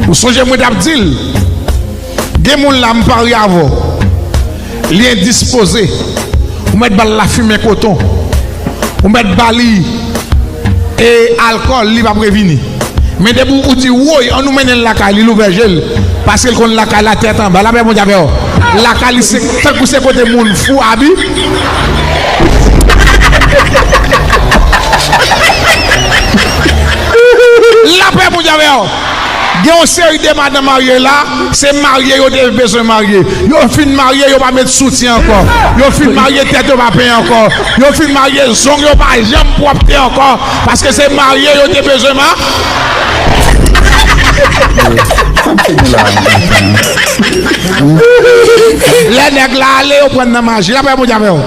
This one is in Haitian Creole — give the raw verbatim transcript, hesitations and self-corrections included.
Ou sonje mwen t ap di l, gen moun la m parye avè w, li endispoze, ou mèt ba l lafimen koton, ou mèt ba li e alkòl, li p ap revini. Men depi ou di, woy, ann nou mennen l lakay li, l ouvè je l, paske l konn lakay la tèt anba. Lapè Bondye avè w. Lakay li se tankou se kote moun fou abi. Lapè Bondye avè w. Gen yon seri de madanm marye la, se marye yo te bezwen marye. Yo fin marye, yo pa met soutyen ankò. Yo fin marye, tèt yo pa penyen ankò. Yo fin marye, zong yo pa janm pwòpte ankò. Paske se marye yo te bezwen ma. Lè nèg la ale, yo pran nan maji. Lapè Bondye avè w.